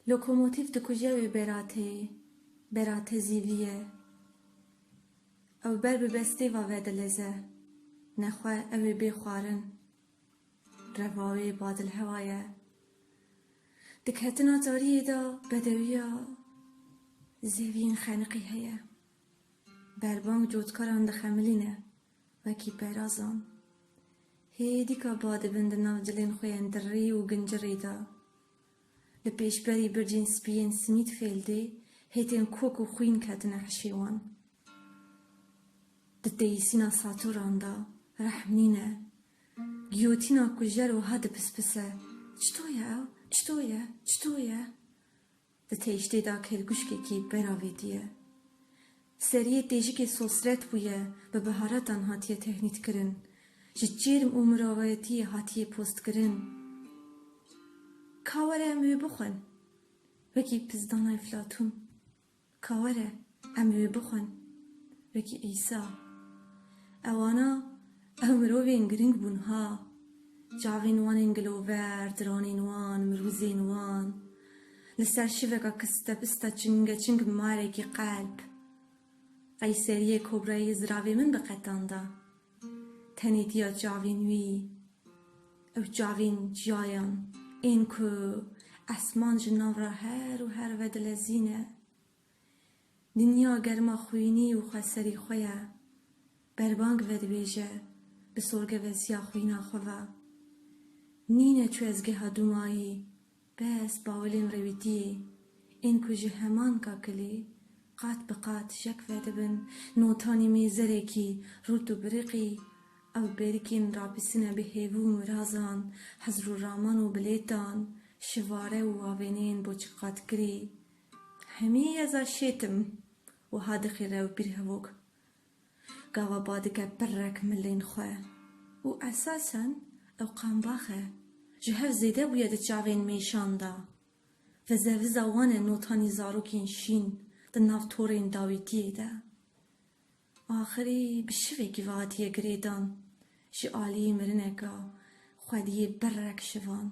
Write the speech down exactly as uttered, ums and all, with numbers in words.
Lokomotîf dikuje wê berateyê, berate zîviye. Ew ber bi bestê va vedileze, nexwe ew ê bê xwarin. Reva wê badilhewa ye. Di ketina tariyê de bedewiya zeviyên xeniqî heye. Berbang cotkaran dixemilîne, wekî perazan. Hê dîka ba dibin di nav cilên xwe yên dirî û gincirî de. Li pêşberî bircên spî yên Smîtfêldê hêtên kok û xwîn ketine hişê wan. Di teyîsîna saturan de rehm nîne. Giyotîna kujer wiha dipispise, çito ye ew? Çito ye? Çito ye? Di teyştê de kelkuşkekî beravêtiye. Seriyê têjikê sosret bûye, bi biharatan hatiye tehnîtkirin. Ji çêrm û mirovayetiyê hatiye postkirin. Ka were em wê bixwin. Wekî pizdana Eflatûn. Ka were, em ê wê bixwin. Wekî Îsa. Ewana, ew mirovên giring bûn ha. Çavên wan ên gilover, diranên wan, mirûzên wan. Li ser şiveka kistepista çingeçing marekî qelb. Qeyseriyê kobrayê ziravê min biqetanda. Tenêtiya çavên wî. Ew çavên çiyayan, ên ku esman ji nav re her û her vedilezîne. Dinya germa xwînî û xweserî xwe ye. Berbang vedibêje, bi sorgevesiya xwîna xwe ve. Nîne çû ezgeha dûmayî, bes bawelên rewîtiyê, ên ku ji heman kakilê qat bi qat jek vedibin, notanî mêzerekî rût û biriqî, ew berikên rapisine bi hêvû û mirazan, hizr û raman û bilêtan, şivare û wavêneyên boçiqatkirî. Hemî ez a şêtim, wiha dixêre ew pîrhevok. Gava ba dike pirrek milên xwe. Û esasen ew qambax e. Ji hev zêde bûye di çavên mêşan de. Vize viza wan e notanî zarokên şîn di nav torên dawîtiyê de. Axirî bi şivekî ve hatiye girêdan. Ji aliyê mirineka xwediyê berrek şivan.